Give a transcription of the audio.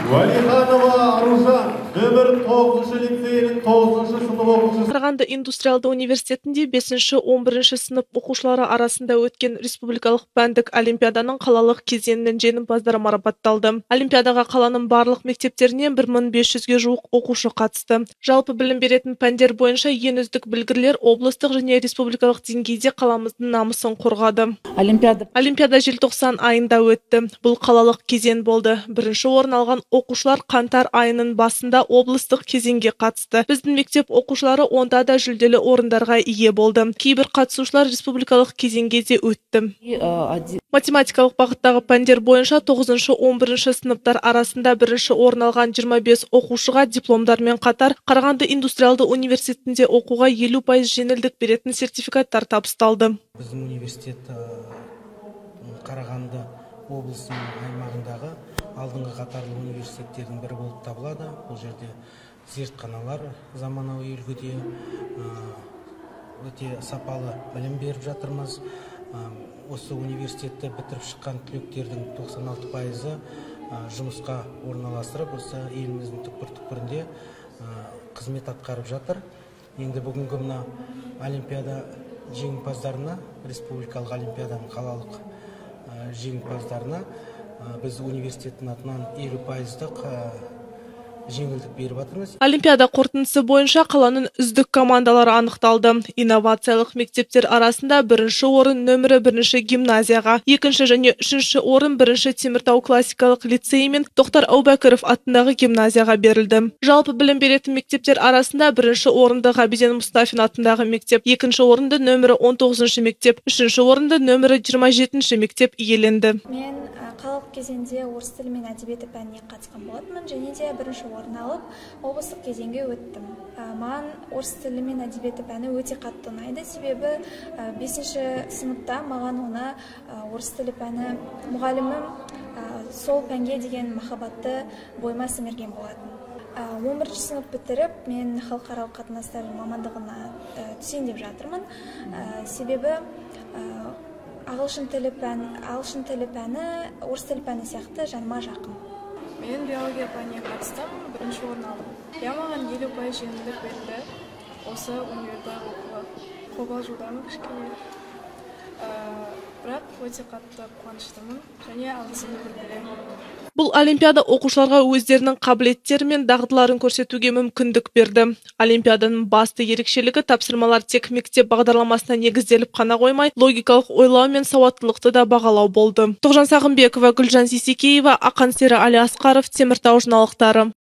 Уәлиханова Аружан, нөмір 9 лицейінің 9 сынып оқушысы. Қарағанды индустриалды университетінде 5-11 сынып оқушылары арасында өткен республикалық пәндік олимпиаданың қалалық кезеңінің жеңімпаздары марапатталды. Олимпиадаға қаланың барлық мектептерінен 1500-ге жуық оқушы қатысты. Жалпы білім беретін пәндер бойынша ең үздік білгірлер облыстық және республикалық деңгейде қаламыздың намысын қорғады. Олимпиада желтоқсан айында өтті. Бұл қалалық кезең болды. Бірінші орын алған оқушылар қаңтар айының басында облыстық кезеңге қатысты. Біздің мектеп оқушылары онда да жүлделі орындарға ие болды. Кейбір қатысушылар республикалық кезеңге де өтті. Математикалық бағыттағы пәндер бойынша 9-11 сыныптар арасында бірінші орын алған 25 оқушыға дипломдармен қатар Қарағанды индустриалды университетінде оқуға 50% жеңілдік беретін сертификаттар табысталды. Біздің университет Қарағанды облысының аймағындағы алдыңғы қатарлы университеттердің бірі болып табылады. Бұл жерде зертханалар заманауи үлгіде, өте сапалы білім беріп жатырмыз. Осы университетті бітіріп шыққан түлектердің 96%-ы жұмысқа орналастырып, осы еліміздің түкпір-түкпірінде қызмет атқарып жатыр. Енді бүгінгі мына олимпиада жеңімпаздарына, республикалық олимпиаданың қалалық жеңімпаздарына біз университеттің атынан 50%-лық жеңілдік беріп жатырмыз. Олимпиада қорытындысы бойынша қаланың үздік командалары анықталды. Инновациялық мектептер арасында бірінші орын нөмірі 1 гимназияға, екінші және үшінші орын 1 Теміртау классикалық лицейі мен Тоқтар Әубәкіров атындағы гимназияға берілді. Жалпы білім беретін мектептер арасында бірінші орынды Ғабиден Мұстафин атындағы мектеп, екінші орынды нөмірі 19 мектеп, үшінші орынды нөмірі 27 мектеп иеленді. Мен қалалық кезеңде орыс тілі мен әдебиеті пәніне қатысқан болатынмын және де бірінші орын алып облыстық кезеңге өттім. Маған орыс тілі мен әдебиеті пәні өте қатты ұнайды, себебі 5 сыныпта маған оны орыс тілі пәні мұғалімім сол пәнге деген махаббатты бойыма сіңірген болатын. 11 сынып бітіріп, мен халықаралық қатынастар мамандығына түсейін деп жатырмын. Себебі ағылшын тілі пәні, орыс тілі пәні сияқты жаныма жақын. Мен биология пәніне қатыстым, бірінші орын алдым. Я маған 50% жеңілдік берді осы универде оқуға. Қобалжудамын кішкене, бірақ өте қатты қуаныштымын және алғысымды білдіремін. Бұл олимпиада оқушыларға өздерінің қабілеттері мен дағдыларын көрсетуге мүмкіндік берді. Олимпиаданың басты ерекшелігі тапсырмалар тек мектеп бағдарламасына негізделіп қана қоймай, логикалық ойлау мен сауаттылықты да бағалау болды. Тоғжан Сағынбекова, Гүлжан Сейсекеева, Ақан Сері Әлиасқаров, Теміртау жаңалықтары.